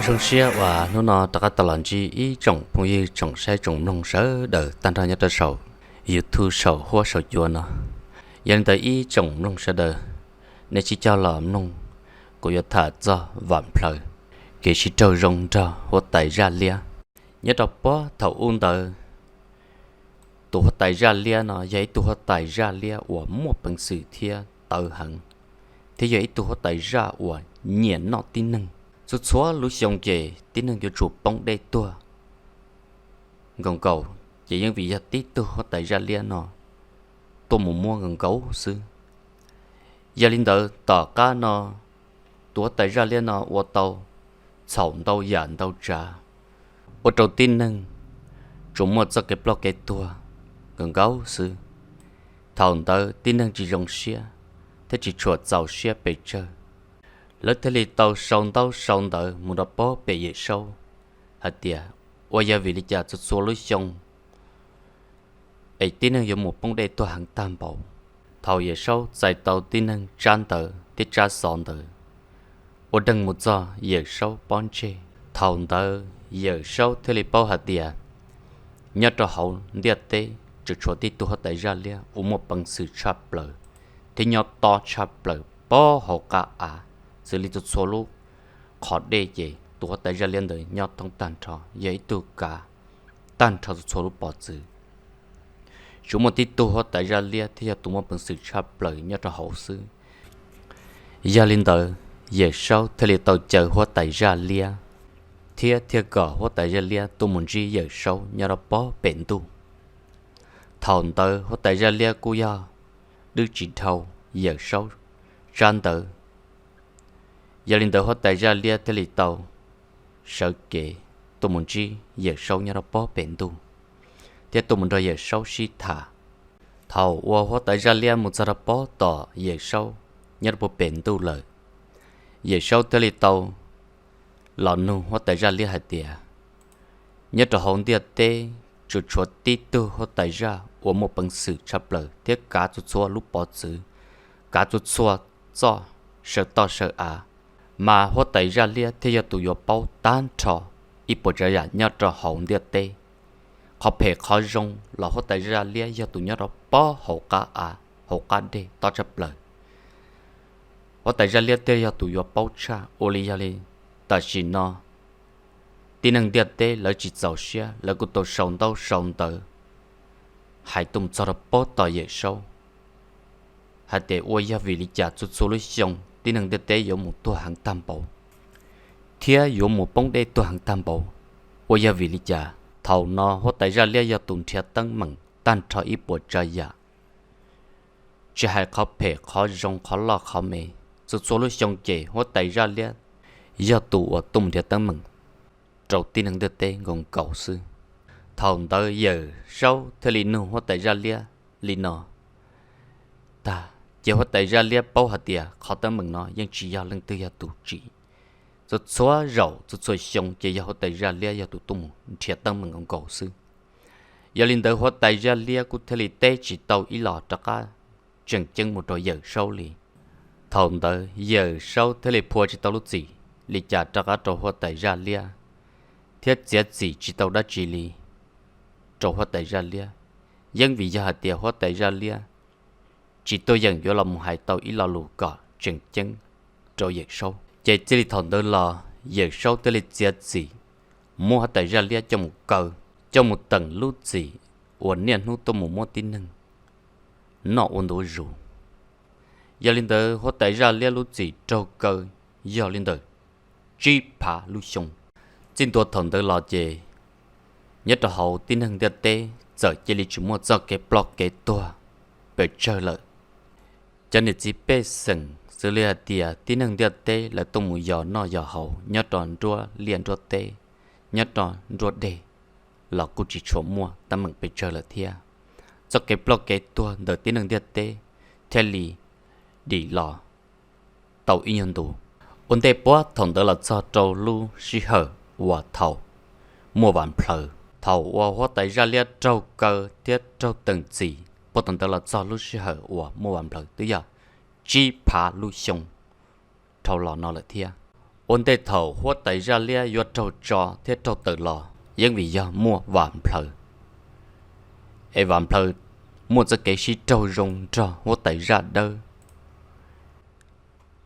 Zoo siab uas hnub no rov qab tau los ntsib ib tsoom phooj ywg tsoom saib tsoom mloog sawv daws tag nrho nyob rau saum YouTube saum huab saum cua no. Yog li ntawd ib tsoom mloog sawv daws, nej sib cog los mloog, kuv yuav tham txog Vam Plhaws kev sib raug zoo nrog huab tais Zaj Liab. Nyob rau puag thaum ub ntawd, tus huab tais Zaj Liab no yog ib tug huab tais Zaj Liab uas muaj peev xwm thiab tawv heev, thiab yog ib tug huab tais Zaj uas nyiam noj tib neeg. Txhua txhua lub xyoo ces tib neeg yuav tsum poob dej tuag nkaus nkaus, ces yeej vim yog tib tug huab tais Zaj Liab no tuaj mus muab nkaus nkaus xwb. Yog li ntawd tom qab no, tus huab tais Zaj Liab no ua tau txhaum ntau yam ntau tsav, ua rau tib neeg tsuas muaj txoj kev ploj kev tuag nkaus nkaus xwb. Thaum ntawd tib neeg tsis zoo siab thiab tsis tshua txaus siab pes tsawg, lawv thiaj li tau sau ntaub sau ntawv mus rau puag pem Yawm Saub hais tias, ua yog vim li cas txhua txhua lub xyoo es tib neeg yuav mus poob dej tuag heev tag npaum. Thaum Yawm Saub txais tau tib neeg tsab ntawv thiab tsab xov ntawd ua deeg mus txog Yawm Saub pob ntseg, thaum ntawd Yawm Saub thiaj li paub hais tias nyob rau hauv ntiaj teb tseem tshuav tib tug huab tais Zaj Liab uas muaj peev xwm tshaj plaws thiab nyob tob tshaj plaws puag hauv qab av. Xws li txhua txhua lub qhov dej ces tus huab tais Zaj Liab ntawd nyob thoob tag nrho, yog ib tug kav tag nrho txhua txhua lub pov txwv. Tsuas muaj tib tug huab tais Zaj Liab thiaj yog tus muaj peev xwm tshaj plaws nyob rau hauv xwb. Yog li ntawd, Yawm Saub thiaj li tau caw huab tais Zaj Liab, thiab thiaj kom huab tais Zaj Liab tuaj mus ntsib Yawm Saub nyob rau puag pem ntuj. Thaum ntawd huab tais Zaj Liab kuj yog twb tsis dhau Yawm Saub tsab ntawv. Yog li ntawd huab tais Zaj Liab thiaj li tau sawv kev tuaj mus ntsib Yawm Saub nyob rau puag pem ntuj, thiab tuaj mus nrog Yawm Saub sib tham. Thaum uas huab tais Zaj Liab mus txog rau puag tom Yawm Saub nyob rau puag pem ntuj lawm, Yawm Saub thiaj li tau los nug huab tais Zaj Liab hais tias, nyob rau hauv ntiaj teb tsuas tshuav tib tug huab tais Zaj uas muaj peev xwm tshaj plaws thiab kav txhua txhua lub pov txwv, kav txhua txhua txoj saw toj saw av, mas huab tais Zaj Liab thiaj yog tus yuav paub tag nrho ib puas tsav yam nyob rau hauv ntiaj teb. Qhov phem qhov zoo los huab tais Zaj Liab yog tus nyob rau puag hauv qab av, hauv qab deg tob tshaj plaws. Huab tais Zaj Liab thiaj yog tus yuav paub tshaj. Ua li yog li, tam sim no tib neeg ntiaj teb lawv tsis txaus siab, lawv kuj tau sau ntaub sau ntawv hais tuaj mus txog rau puag tom Yawm Saub hais tias ua yog vim li cas txhua txhua lub xyoo tib neeg ntiaj teb yuav mus tuag heev tag npaum, thiab yuav mus poob dej tuag heev tag npaum. Ua yog vim li cas? Thaum no huab tais Zaj Liab yog tus nrhiav teeb meem tag nrho ib puas tsav yam, tsis hais qhov phem qhov zoo qhov loj qhov me. Txhua txhua lub xyoo ces huab tais Zaj Liab yog tus uas tuaj mus nrhiav teeb meem rau tib neeg ntiaj teb nkaus nkaus xwb. Thaum ntawd Yawm Saub thiaj li nug huab tais Zaj Liab li no tag, ces huab tais Zaj Liab paub hais tias qhov teeb meem no yeej tsis yog leej twg yog tus tsim. Txhua txhua zaum txhua txhua xyoo ces yog huab tais Zaj Liab yog tus tuaj mus nrhiav teeb meem nkaus nkaus xwb. Yog li ntawd huab tais Zaj Liab kuj thiaj li teb tsis tau ib los rov qab tseem ceeb mus rau Yawm Saub li. Thaum ntawd Yawm Saub thiaj li phua tsis tau lub txim li cas rov qab rau huab tais Zaj Liab, thiab txiav txim tsis tau dab tsi li rau huab tais Zaj Liab, yeej vim yog hais tias huab tais Zaj Liab tsis tuaj yeem yuav los mus hais tau ib lo lus kom tseem ceeb rau Yawm Saub. Ces txij li thaum ntawd los Yawm Saub thiaj li txiav txim muab huab tais Zaj Liab coj mus kaw, coj mus teem lub txim uas niaj hnub tuaj mus muab tib neeg noj ua ntu zus. Yog li ntawd huab tais Zaj Liab lub txim raug kaw yog li ntawm tsib phav lub xyoo. Txij ntua thaum ntawd los ces nyob rau hauv tib neeg ntiaj teb txawm cia li tsis muaj txoj kev ploj kev tuag pes tsawg lawm. Cov niam txiv pej xeem xws li hais tias tib neeg ntiaj teb lawv tuaj mus yos noj yos haus nyob rau nruab liaj nruab teb, nyob rau nruab dej los kuj tsis tshua muaj teeb meem pes tsawg lawm thiab. Txoj kev ploj kev tuag ntawm tib neeg ntiaj teb thiaj li dim los tau ib nyuag ntu. Ua ntej puag thaum ntawd los txog rau lub sij hawm uas thaum Muaj Vam Plhaws, thaum uas huab tais Zaj Liab raug kaw thiab raug teem txim, puag thaum ntawd los txog lub sij hawm uas Muaj Vam Plhaws twb yog tsib phav lub xyoo dhau los no lawm thiab. Ua ntej thaum huab tais zaj liab yuav raug tso thiab raug tawm los yeej vim yog muaj Vam Nplhaw, es Vam Nplhaw muaj txoj kev sib raug zoo nrog huab tais zaj dawb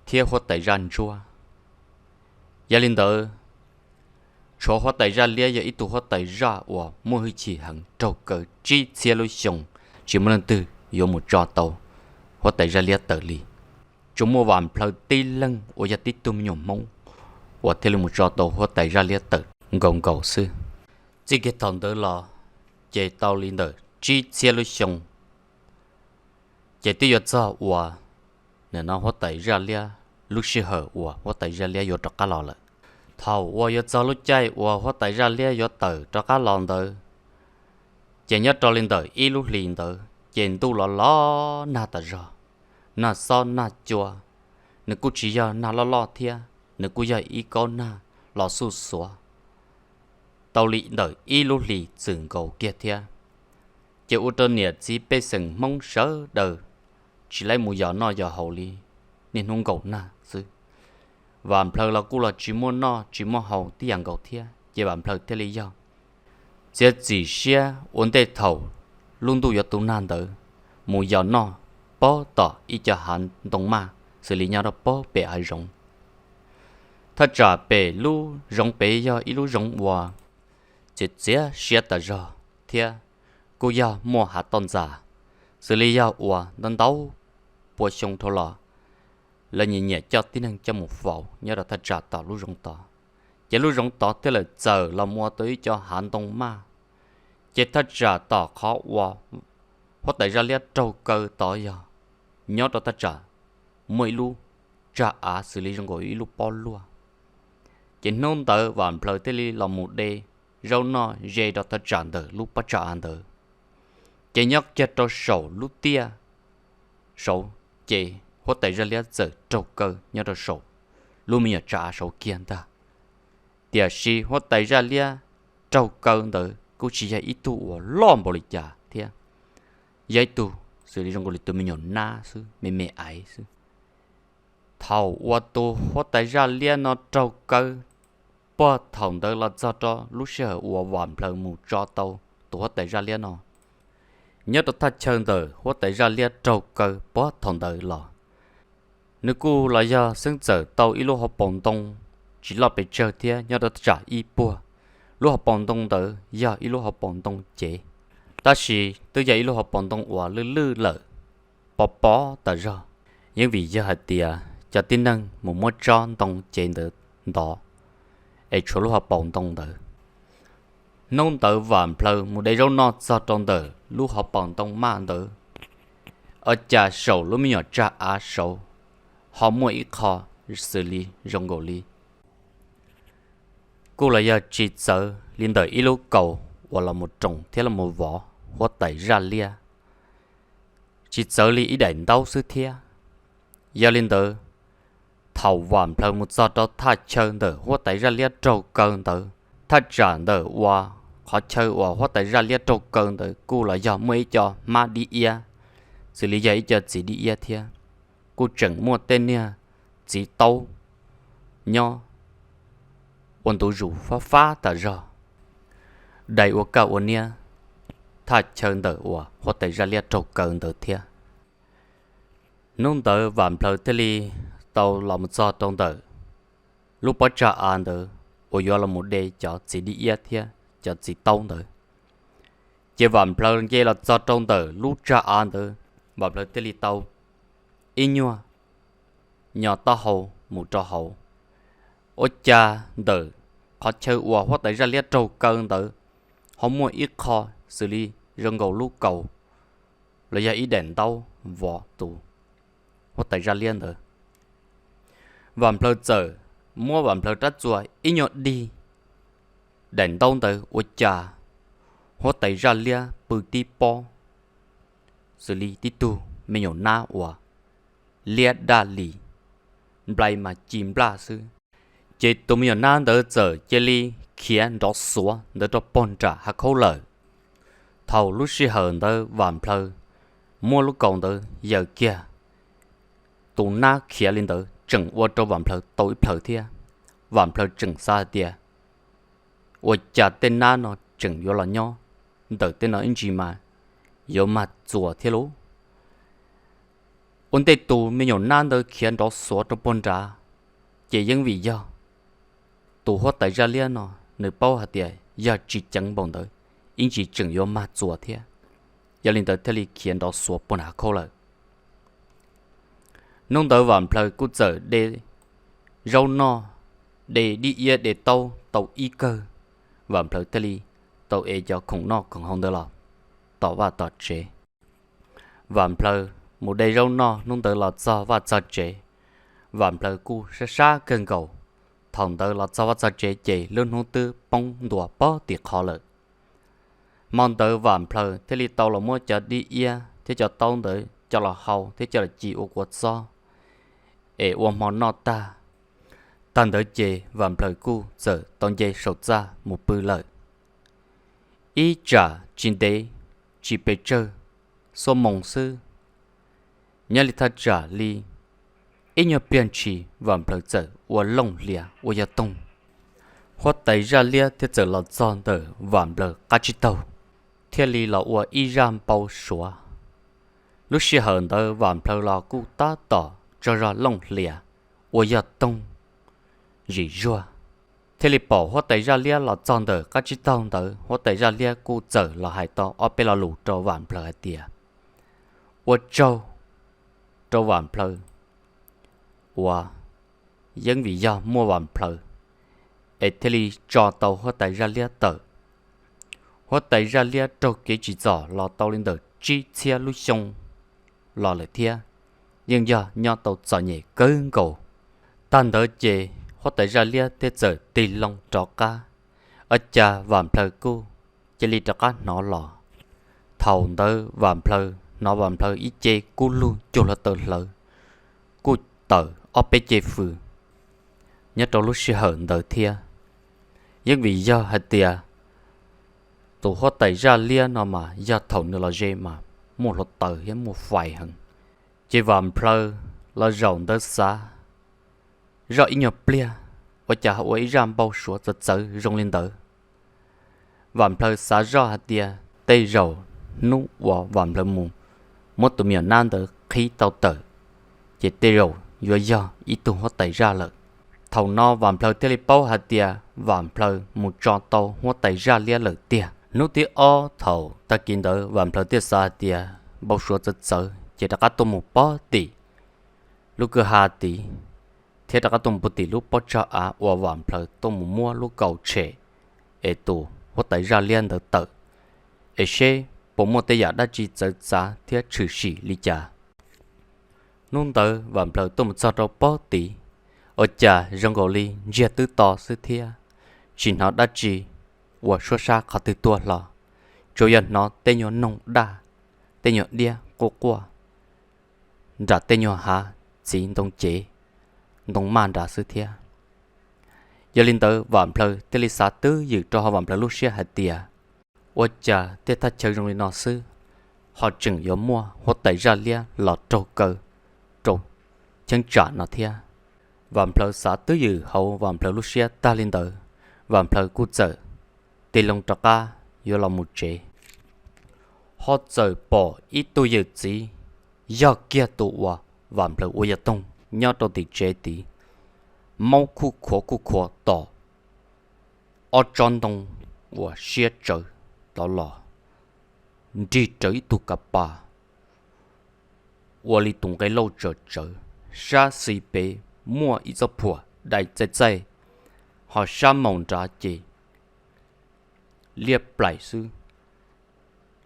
thiab huab tais zaj ntsuab. Yog li ntawd, tshuav huab tais zaj liab yog ib tug huab tais zaj uas muaj hwj chim heev, raug kaw tsib txhiab lub xyoo tsis muaj leej twg yuav mus tso tau huab tais zaj liab tawm li. Tsuas muaj Vam Nplhaw tib leeg uas yog tib tug me nyuam Hmoob uas thiaj li mus tso tau huab tais zaj liab tawm nkaus nkaus xwb. Txij kiag thaum ntawd los ces tau li ntawm tsib txhiab lub xyoo, ces twb yuav txog uas nim no huab tais zaj liab lub sij hawm uas huab tais zaj liab yuav rov qab los lawm. Thaum uas yuav txog lub caij uas huab tais zaj liab yuav tawm rov qab los ntawd, ces nyob rau li ntawm ib lub hlis ntawd ces ntuj los los nag tas zog, nag xob nag cua. Nws kuj tsis yog nag loj loj thiab, nws kuj yog ib kob nag los xuj xuav tau li ntawm ib lub hlis txwm nkaus kiag thiab. Ces ua rau niam txiv pej xeem Hmoob sawv daws tsis laib mus yos noj yos haus li, niaj hnub nkaum nag xwb. Vam Nplhaw los kuj los tsis muaj noj tsis muaj haus tib yam nkaus thiab, ces Vam Nplhaw thiaj li yog txiav txim siab ua ntej thaum lub ntuj yuav tu nag ntawd mus yos noj pab tom ib co hav ntoo maj xws li nyob rau pab pem hav zoov. Thaj tsam pem lub zoov pem yog ib lub zoov uas txiav txiav siab tas zog thiab kuj yog muaj hav toj ntxas, xws li yog uas ntau ntau pua xyoo dhau los lawv nyiam nyiam coj tib neeg coj mus faus nyob rau thaj tsam tom lub zoov tod. Ces lub zoov tod thiaj lawm txawm los mus ua tau ib co hav ntoo maj. Ces thaj tsam tom qhov uas huab tais zaj liab raug kaw tod yog nyob rau thaj tsam muaj ib lub tsag av xws li zoo nkaus ib lub pob luaj. Ces hnub ntawd Vam Nplhaw thiaj li los mus de zaub noj ze rau thaj tsam ntawm lub pob tsag av ntawd. Ces nyob kiag rau saum lub tiaj saud, ces huab tais zaj liab txawm raug kaw nyob rau saum lub me nyuam tsag av saud kiag ntag. Tiam sis huab tais zaj liab raug kaw ntawd kuj tsis yog ib tug uas loj npaum li cas thiab, yog ib tug xws li zoo nkaus li tus me nyuam nab xwb, me me aiv xwb. Thaum uas tus huab tais zaj liab no raug kaw, puag thaum ntawd los txog rau lub sij hawm uas Vam Nplhaw mus tso tau tus huab tais zaj liab no, nyob rau thaj chaw ntawm huab tais zaj liab raug kaw puag thaum ntawd los, nws kuj los yog xeeb txawm tau ib lub hauv paus ntoo tsis loj pes tsawg thiab nyob rau thaj tsam ib puag. Lub hauv paus ntoo ntawd yog ib lub hauv paus ntoo cev, tab sis twb yog ib lub hauv paus ntoo uas lwj lwj lawm, pov pov tas zog, yeej vim yog hais tias cov tib neeg mus muab tsob ntoo cev ntawd ntov, es tshuav lub hauv paus ntoo ntawd. Hnub ntawd Vam Nplhaw mus de zaub noj txog rau ntawm lub hauv paus ntoo maj ntawd, ua cas saum lub me nyuam tsag av saud ho muaj ib qho xws li zoo nkaus li kuj los yog tsis txawv li ntawm ib lub kaus uas los mus roos thiab los mus vov huab tais zaj liab, tsis txawv li ib daim ntaub xwb thiab. Yog li ntawd, thaum Vam Nplhaw mus txog rau thaj chaw ntawm huab tais zaj liab raug kaw ntawd, thaj tsam ntawm uas qhov chaw uas huab tais zaj liab raug kaw ntawd kuj los yog muaj ib co hmab dib iab, xws li yog ib co txiv dib iab thiab. Kuj tseem muaj tej niag txiv taub nyob ua ntu zus fab fab tas zog, dai ua kaj ua niab thaj chaw ntawm uas huab tais zaj liab raug kaw ntawd thiab. Hnub ntawd Vam Nplhaw thiaj li tau los mus txog rau ntawm lub pob tsag av ntawd uas yuav los mus de cov txiv dib iab thiab cov txiv taub ntawd. Ces Vam Nplhaw nce los txog rau ntawm lub tsag av ntawd, Vam Nplhaw thiaj li tau ib nyuag nyo taub hau mus rau hauv. Ua cas ntawm qhov chaw uas huab tais zaj liab raug kaw ntawd ho muaj ib qho xws li zoo nkaus lub kaus los yog ib daim ntaub vov tus huab tais zaj liab ntawd. Vam Nplhaw txawm muab Vam Nplhaw rab txuas ib nyuag dig daim ntaub ntawd, ua cas huab tais zaj liab pw tib pob xws li tib tug me nyuam nab uas liab daj li, nplai mas ci nplaj xwb. Ces tus me nyuam nab ntawd txawm cia li khiav nrov xuav ntawd rau pog nram hav khaub lawm. Thaum lub sij hawm ntawd Vam Nplhaw muab lub kaus ntawd yaws kiag, tus nab khiav li ntawd tseem ua rau Vam Nplhaw tau ib plhaws thiab. Vam Plhaw tseem xav hais tias, ua cas tej nab no tseem yuav los nyob ntawm tej no ib ntsis mas yuav mag txuas thiab lauj. Ua ntej tus me nyuam nab ntawd khiav nrov xuav rau puag nrad, ces yeej vim yog tus huab tais zaj liab no nws paub hais tias yog tsis ceev npaum ntawd, ib ntsis tseem yuav mag txuas thiab. Yog li ntawd thiaj li khiav nrov xuav puag nrad khauj lawm. Hnub ntawd Vam Plhaw kuj txawm de zaub noj, de dib iab de taub tau ib kawg, Vam Plhaw thiaj li tau ev cov khoom noj khoom haus ntawd los tom vaj tom tsev. Vam Plhaw mus de zaub noj hnub ntawd los txog vaj txog tsev, Vam Plhaw kuj sab sab kawg nkaus. Thaum ntawd los txog vaj txog tsev ces lub hnub twb poob ntua pob tim qho lawm. Hmo ntawd Vam Plhaw thiaj li tau los muab cov dib iab thiab cov taub ntawd coj los hau thiab coj los ci ua kua txob es ua hmo noj tag. Tag ntawd ces Vam Plhaw kuj txawm tau nce saum txaj mus pw lawm. Ib tsam tsis ntev, tsis pes tsawg, xuab moos xwb, nyob li thaj tsam li ib nyuag pliag ntshis Vam Plhaw txawm ua looj hlias ua yog toog. Huab tais zaj liab thiaj txawm los txog ntawm Vam Plhaw qab tsib taug, thiaj li los ua ib zaj npau suav. Lub sij hawm ntawd Vam Plhaw los kuj tab tom tsaug zog looj hlias ua yog toog zim zuag, thiaj li pom huab tais zaj liab los txog ntawm qab tsib taug ntawd, huab tais zaj liab kuj txawm los hais tau ob peb lo lus rau Vam Plhaw hais tias, ua tsaug rau Vam Plhaw uas yeej vim yog muaj Vam Plhaw es thiaj li tso tau huab tais zaj liab tawm. Huab tais zaj liab raug kev tsim txom los tau li ntawm tsib txhiab lub xyoo los lawm thiab, yeej yog nyob tau txom nyem kawg nkaus. Tag ntawd ces huab tais zaj liab thiaj txawm tig loo rov qab, ua cas Vam Plhaw kuj cia li rov qab hnov los. Thaum ntawd Vam Plhaw hnov Vam Plhaw ib ce kub lug cuag hluav taws hlawv, kuj tawm ob peb ce fws nyob rau lub sij hawm ntawd thiab. Yeej vim yog hais tias tus huab tais zaj liab no mas yog thaum nws los ze mas muaj hluav taws thiab muaj fais heev. Ces Vam Plhaw los zaum ntawd xav zoj ib nyuag pliag, ua cas ho ua ib zaj npau suav txawv txawv zoo li ntawd. Vam Plhaw xav zoj hais tias tej zaum hnub uas Vam Plhaw mus muab tus me nyuam nab ntawd qhib tau tawm, ces tej zaum yuav yog ib tug huab tais zaj lawm. Thaum no Vam Plhaw thiaj li paub hais tias Vam Plhaw mus tso tau huab tais zaj liab lawm tiag. Hnub thib ob thaum tag kis ntawd Vam Plhaw thiaj xav hais tias npau suav txawv txawv ces rov qab tuaj mus pob tim lub kwj ha tid, thiab rov qab tuaj mus puag tim lub pob tsag av uas Vam Plhaw tuaj mus muab lub kaus tshem es tus huab tais zaj liab ntawd tawm, es seb puas muaj tej yam dab tsi txawv txav thiab tshwm sim li cas. Hnub ntawd Vam Plhaw tuaj mus txog rau pob tid, ua cas zoo nkaus li ntsiag twb to xwb thiab tsis hnov dab tsi uas suab sab qhov twg tuaj hlo, tsuas yog hnov tej nyuag noog daj, tej nyuag diab quaj quaj nram tej nyuag hav txiv ntoo cev, ntoo maj nrad xwb thiab. Yog li ntawd Vam Plhaw thiaj li xav twb ywm rau hauv Vam Plhaw lub siab hais tias, ua cas tej thaj chaw zoo li no xwb ho tseem yuav muaj huab tais zaj liab los raug kaw rau cheeb tsam no thiab. Vam Plhaw xav twb ywm hauv Vam Plhaw lub siab tag li ntawd, Vam Plhaw kuj txawm tig loo rov qab yuav los mus tsev, ho txawm pom ib tug yawm txiv yog kiag tus uas Vam Plhaw ua yog toog nyob rau tim tsev tid, maub khuj khuav khuj khuav tom ob tsob ntoo uas siab tsawv tod los, nrig rawv ib tug kav pas ua li tus nqe lauj tsawv tsawv, sab xis pem muaj ib txoj phuam dai txaij txaij, ho sab maum nrad ces liab plaim xwb,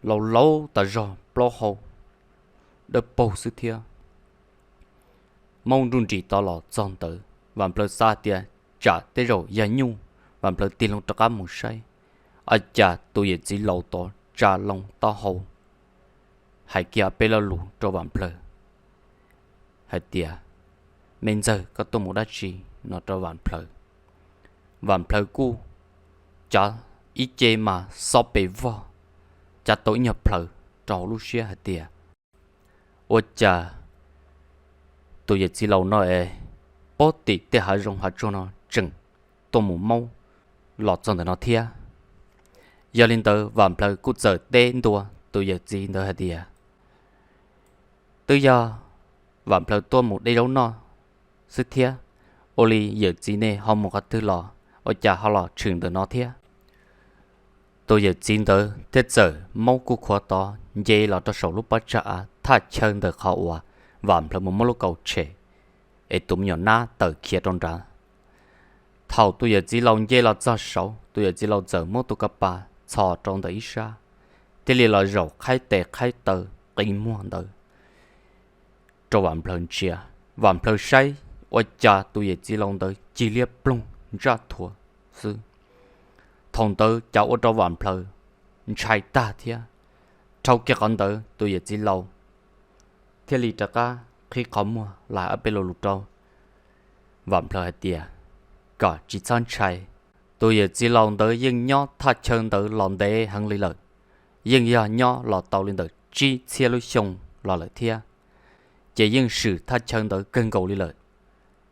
laus laus tas zog plaub hau dawb paug xwb thiab. Maub nruj nris tod los txog ntawd, Vam Plhaw xav tias tsam tej zaum yog nyuj, Vam Plhaw tig loo rov qab mus saib, ua cas tus yawm txiv laus tod tsa loo taub hau hais kiag peb lo lus rau Vam Plhaw hais tias, me ntxawg, koj tuaj mus dab tsi no rau Vam Plhaw. Vam Plhaw kuj cav ib ce mas xob pes vog, cav tau ib nyuag plhaw rau hauv lub siab hais tias, ua cas tus yawm txiv laus no es pob tim tej hav zoov hav tsuag no tseem tuaj mus maub los txog ntawm no thiab. Yog li ntawd Vam Plhaws kuj txawm teb ntua tus yawm txiv ntawd hais tias, twb yog Vam Plhaws tuaj mus de zaub noj xwb thiab, ua li yawm txiv nej ho mus qhov twg los ua cas ho los tshwm ntawm no thiab? Tus yawm txiv ntawd thiaj txawm maub kuj khuav tod nce los rau saum lub pob tsag av thaj chaw ntawm qhov uas Vam Plhaws mus muab lub kaus tshem es tus me nyuam nab tawm khiav rau nrad. Thaum tus yawm txiv laus nce los txog saud, tus yawm txiv laus txawm muab tus ka pas txhos rau ntawm ib sab, thiaj li los zaum qhaib tes qhaib taw qi muag ntawd rau Vam Plhaws ntsia. Vam Plhaws saib ua cas tus yawm txiv laus ntawd cig liab ploog ntsaj thuav xwb. Thaum ntawd cas ua rau Vam Plhaws ntshai tag thiab. Dhau kiag qhov ntawd tus yawm txiv laus thiaj li rov qab qhib qhov muag los hais ob peb lo lus rau Vam Plhaws hais tias, kom tsis txhob ntshai. Tus yawm txiv laus ntawd yeej nyob thaj chaw ntawd los ntev heev li lawm, yeej yog nyob los tau li ntawm tsib txhiab lub xyoo los lawm thiab, ces yeej swm thaj chaw ntawd kawg nkaus li lawm.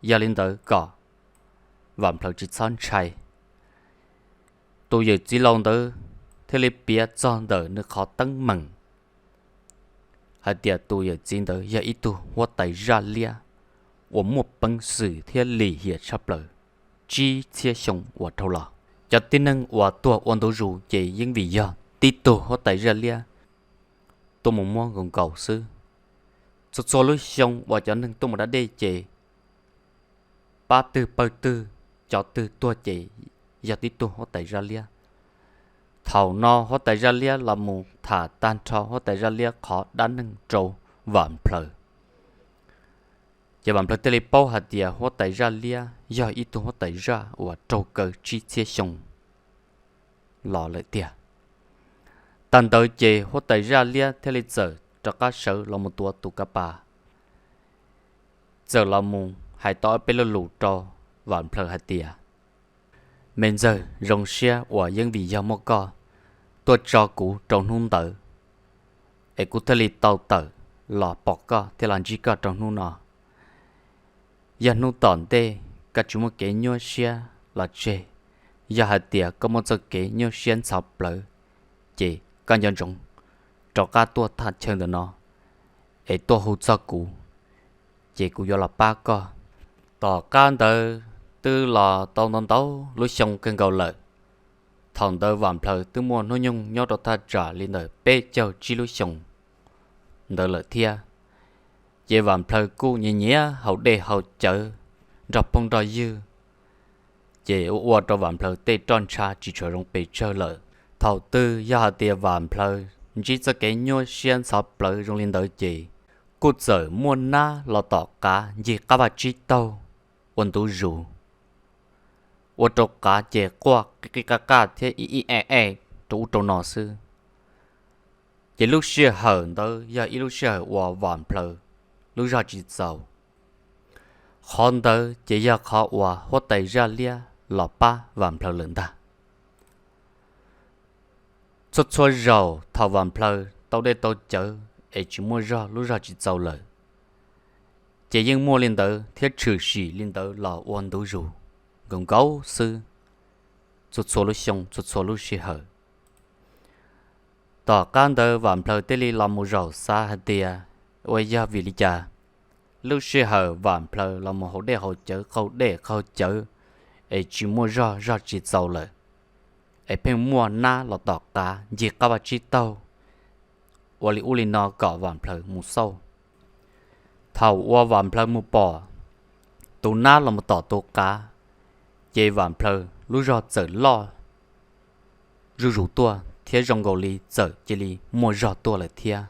Yog li ntawd kom Vam Plhaws tsis txhob ntshai. Tus yawm txiv laus ntawd thiaj li piav txog ntawm nws qhov teeb meem hais tias tus yawm txiv ntawd yog ib tug huab tais zaj liab uas muaj peev xwm thiab lim hiam tshaj plaws tsib txhiab xyoo uas dhau los. Cov tib neeg uas tuag ua ntu zus ces yeej vim yog tib tug huab tais zaj liab tuaj mus muab nkaus nkaus xwb. Txhua txhua lub xyoo uas cov neeg tuaj mus da dej ces pab twg pawg twg, cov twg tuag ces yog tib tug huab tais zaj liab. Thaum no huab tais zaj liab los mus tham tag nrho huab tais zaj liab qhov dab neeg rau Vam Plhaws, ces Vam Plhaws thiaj li paub hais tias huab tais zaj liab yog ib tug huab tais zaj uas raug kaw tsib txhiab xyoo los lawm tiag. Tag ntawd ces huab tais zaj liab thiaj li txawm rov qab sawv los mus tuav tus ka pas, txawm los mus hais tau ob peb lo lus rau Vam Plhaws hais tias, me ntxawg, zoo siab uas yeej vim yog muaj koj tuaj tso kuv rau hnub ntawd, es kuv thiaj li tau tawm los pom koj thiab los ntsib koj rau hnub no. Yog hnub tom ntej koj tsis muaj kev nyuaj siab los tseg, yog hais tias koj muaj txoj kev nyuaj siab ntxhov plawv, ces koj nco ntsoov rov qab tuaj thaj chaw ntawm no es tuaj hu txog kuv, ces kuv yuav los pab koj. Tom qab ntawd twb los tau ntau ntau lub xyoo kawg nkaus lawm. Thaum ntawd Vam Plhaws twb muaj hnub nyoog nyob rau thaj tsam li ntawm peb caug tsib lub xyoos ntawd lawm thiab. Ces Vam Plhaws kuj nyiam nyiam haus dej haus cawv nrog phooj nrog ywg, ces ua ua rau Vam Plhaws tej roj ntsha tsis tshua zoo pes tsawg lawm. Thaum twg yog hais tias Vam Plhaws ntsib txoj kev nyuaj siab ntxhov plawv zoo li ntawd ces kuj txawm muaj nab los tom qav ncig qab vaj tsib taug ua ntu zus, ua rau qav ces quaj qi qi qaj qaj thiab ib ib e e rau ub rau no xwb. Ces lub sij hawm ntawd yog ib lub sij hawm uas Vam Plhaws lub zog tsis txaus. Qhov ntawd ces yog qhov uas huab tais zaj liab los pab Vam Plhaws lawm ntag. Txhua txhua zaus thaum Vam Plhaws tau dej tau cawv es tsis muaj zog lub zog tsis txaus lawm, ces yeej muaj li ntawd thiab tshwm sim li ntawd los ua ntu zus nkaus nkaus xwb, txhua txhua lub xyoo txhua txhua lub sij hawm. Tom qab ntawd Vam Plhaws thiaj li los mus zaum xav hais tias, ua yog vim li cas lub sij hawm Vam Plhaws los mus haus dej haus cawv qaug dej qaug cawv es tsis muaj zog zog tsis txaus lawm, es pheej muaj nab los tom qav ncig qab vaj tsib taug ua li ub li no kom Vam Plhaws mus xauj. Thaum uas Vam Plhaws mus pom tus nab los mus tom tus qav, ces Vam Plhaws lub zog txawm loj zuj zus tuaj thiab zoo nkaus li txawm cia li muaj zog tuaj lawm thiab.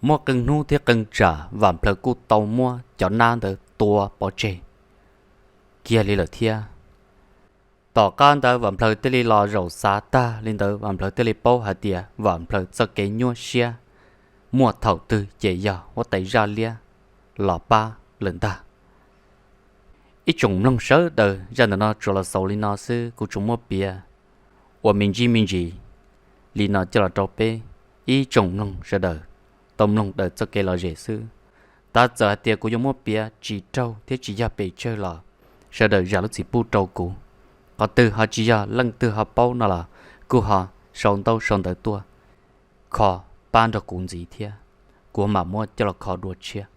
Muaj qee hnub thiab qee tsam Vam Plhaws kuj tau muab cov nab ntawd tua pov tseg kiag li lawm thiab. Tom qab ntawd Vam Plhaws thiaj li los zaum xav tag li ntawd, Vam Plhaws thiaj li paub hais tias Vam Plhaws txoj kev nyuaj siab muaj thaum twg ces yog huab tais zaj liab los pab lawm ntag. Ib tsoom mloog sawv daws, zaj ntawm no tsuas los xaus li no xwb, kuv tsuas muab piav ua me ntsis me ntsis li no coj los rau peb ib tsoom mloog sawv daws tau mloog daws txoj kev lom zem xwb. Tab txawm hais tias kuv yuav muab piav tsis raug thiab tsis yog pes tsawg los sawv daws zam lub txim pub rau kuv. Qhov twg ho tsis yog, leej twg ho paub no los kuj ho sau ntaub sau ntawv tuaj kho pab nrog kuv ntxiv thiab, kuv mam muab coj los kho dua tshiab.